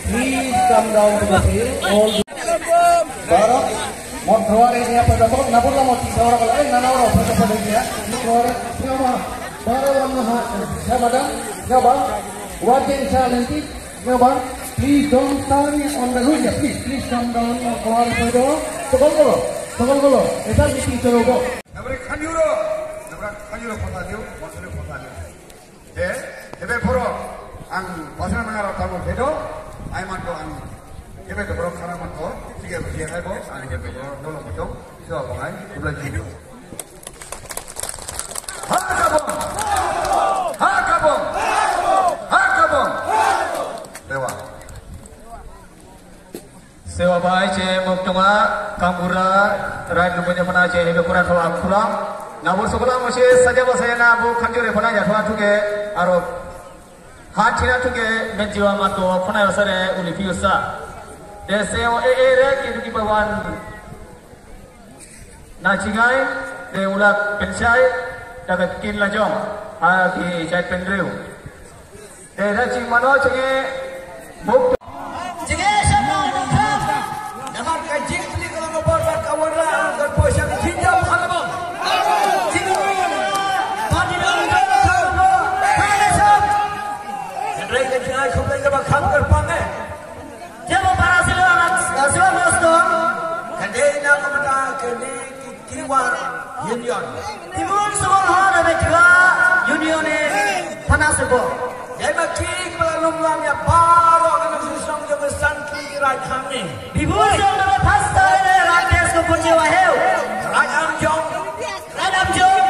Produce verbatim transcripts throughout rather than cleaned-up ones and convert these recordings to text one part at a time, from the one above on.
Please come down to the field. All the Baroh, mo throw re niya pa dapot, nabur la mo throw re kala, na na ro pa dapot niya. Throw re, niya ba, baroh wan na ha, niya ba, niya ba, wan din sa lenti, niya ba, please don't stand on the road, please, please come down, mo throw re pa do, tokol kolo, tokol kolo, esa meeting chalo go. Nabri khanyuro, nabra khanyuro pota dio, mo throw pota dio. Te, hebe poro, ang pasal mengarap tamu bedo, ai manto ang, hebe to poro khana manto, sige, sige, ai bo, ang hebe to poro, nolong bedo, so, bo ai, kubla jido. Ha kabong! Ha kabong! Ha kabong! Dewa. Sewa bai che mok tunga kangura rai nunggu nya pana che hebe kura thola kura. Nabo sekolah mo che saja ba saya na bu kanjur e pana ya thola tuke aro. Ha china tuke men jiwa mato pana ya sare uli piusa. De sewa e e re ki tuki pawan. Na chigai de ulak penchai daga kin lajong ha ki chai penriu. Te da ching mano chinge buk. Chinge shama nukha. Namar ka jingpli ka long bor bar ka wanra ka poisa ka jinjau halabong. Chinge pati dong dong dong dong. Pati dong. Hynrei ka jingai khublei ka ba kham kyrpang eh. Jabo para silo anak silo mosdong. Ka dei na ka mata ka dei ki Tiwa Union. Timun sumon ho da be Tiwa Union e pana sebo. Dei ma ki kepala lumlam ya baroh ka nang sisong jong ka san ki rai khangne. Timun sumon da be pasta ne rai tes ko kunje wa heu. Rai am jong. Rai am jong.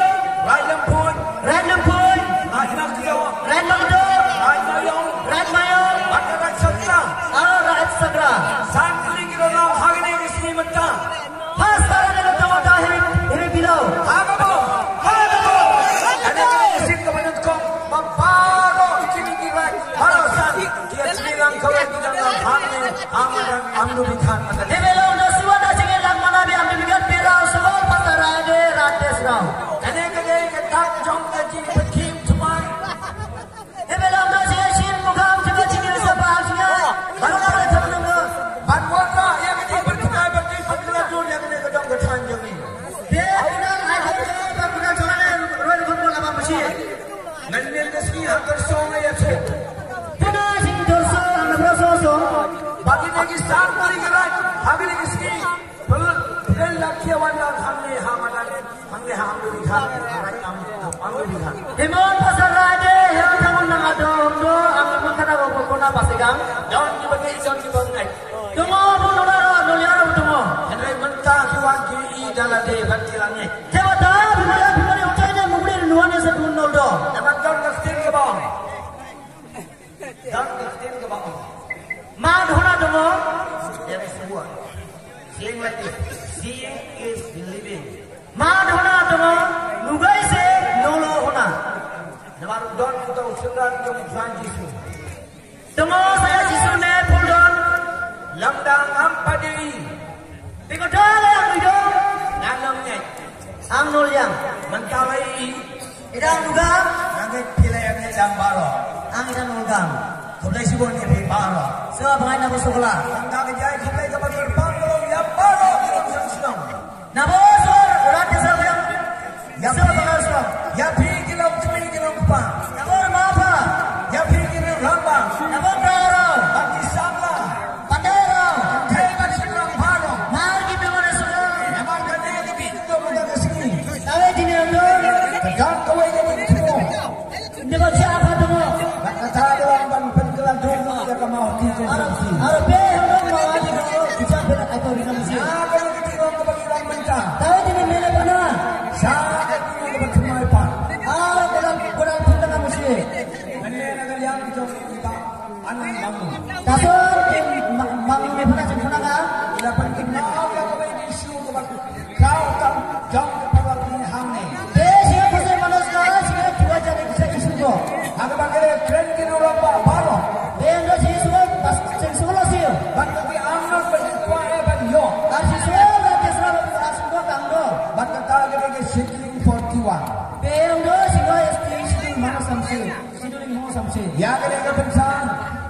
Rai lempun. Rai lempun. Rai makdo. Rai makdo. Rai mayong. Rai mayong. Rai sakra. Ah, rai sakra. San ki rai nong hangne ni sini mentang. Pasta re da da da hiri hiri bilo. Haba bo, haba bo. Ane ane sin ka banat kong ba baroh kini ki rai baroh san. Dia sini lang kawai di dalam hang ni hang dan amnu bitan mata. Hebe long da siwa da sini lang mana bi amnu bitan pirau sebab pasta rai de rai tes rau. Kane kane ke tak jong ka ji pekim tumai. Hebe long da sini shin mukam sini sini sapa sini. Baru ada teman teman. Ban wata ya ke ji bertukai bagi pengkelatur yang kena kedong ketan jong ni. Te u nang ai kham te ba u nang chora ne roi kham ko laba masi. Ngan nen da sngi ha kar song ai ase. Te na sing dor so na bro so so. Bagi ne ki star kuri garai ha bagi ne ki sngi. Pel pel la kia wan la kham ne ha madan kham ne ha am duri kha. Am duri kha. Te mon pasal raje he ta mon nang ado do am mon kana ko ko na pasegang. Don ki bagi don ki bagi. Tungo bu nula ro nulia ro tungo. Hynrei mynta ki wan ki i da lade ban ki lang eh. Te bata bu nula bu nula utai ne mugri nuan ne se bu nol do. Te man don ka ktien ka ba ong. Don ka ktien ka ba ong. Man huna tungo. There is word. Saying like this. Seeing is believing. Man huna tungo. Nugai se nolo huna. Namar don kita usundar jong Tuhan Jisu. Temo saya Jisu ne puldon. Lamdang am padei. Tiko dale ang idong. Nanam nyai. Ang nol yang. Mentalai. Idang juga. Nangai pilai ang idang baro. Ang idang nol gang. Khublei shibun ïa phi baro. Sua bangai na basukla. Ang ka jai khublei ka bakir pang lo ya baro. Idang sang sinong. Nabo sor, urat desa biang. Ya phi, ya phi ki long kmie ki long kpa. Nabo ma pha. Ya phi ki long rangbah. Nabo ka rau. Bad ki samla. Pate rau. Thei bad ki long pha rau. Mar ki phi mane sura. Namar kane ki phi to mane ka sngi. Tawe jini ando. Ka dang kawai ka phi kmie. Niko cha apa tu mo? Kata dia orang ban pengkelan tu mo ya kama hati tu. Arab, Arab, eh, orang mau ada tu, kita ber-, atau di dalam sini. Siapa yang kita orang kebagi orang minta? Tahu di mana mana? Siapa yang kita orang kebagi orang minta? Ah, dalam, dalam pun dalam sini. Mana yang ada yang kita orang minta? Anu yang kamu. Tasuk, ma-, mangi me pernah cakap pernah kan? Dapat kita orang kebagi isu kebagi. Kau kam jong ka paralok ni hangne. Te sing ka puse manos ka sing ka kiwa jani kisa isu ko. Haka ba kere kren ki nurang ba baro. Te ndo sing isu ko pas sing isu ko lo sing. Ban ka ki amnot ba ki kwa e ban yo. Ar Ïa kane ka bynta.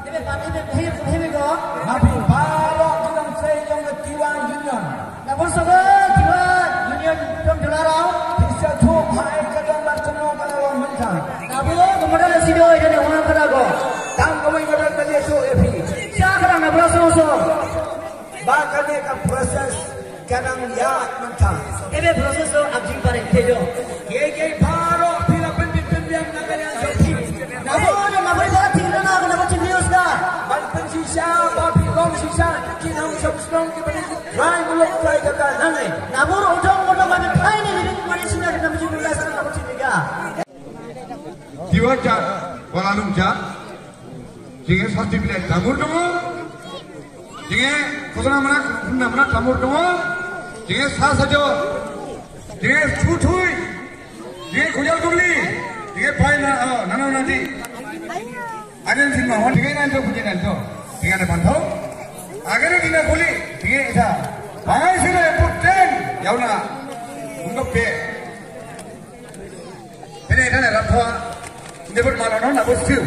Ine pat ine hi hi hi ko. Nga phi baroh ki nongtrei jong ka Tiwa Union. Na bun sa ba Tiwa Union jong Jula Rao. Phi sa thuh ha ka dong bar tano ka long mynta. Na bun ko modal sido ine ne wa ka da ko. Tang kawei ka dong ka ïa thuh ïa phi. Sha ka dong na bro so so. Ba kane ka process ka dang ïaid mynta. Ine process to ap jingpynim te jo. Kiei kiei baroh phi la pynbit pynbiang na ka liang jong phi. Nabor nabor ba thik na na nabor thik news ka. Ban pynshisha ba phi long shisha ki nongshong shnong kiba dei trai muluk trai kata nangne. Nabor u dong u dong ba thai ni ni ni ni sina nabor thik news ka nabor thik news ka. Tiwa ja, wala nung ja. Jinge certificate tamur dong. Jinge khosana mana, khosana mana tamur dong. Jinge sa sajo. Jinge thuthui. Jinge khujal gumli. Jinge pai na, oh, nana nati. Agen sin ma hon jinge nan to, jinge nan to. Jinge na pantau. Agen jinge kuli. Jinge isa. Pangai sila important. Yauna. Ungkap pe. Pene ina ne rapha. Inde bot malo no na bot siu.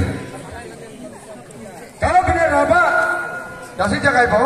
Kalau pene raba, dasi jagai bo.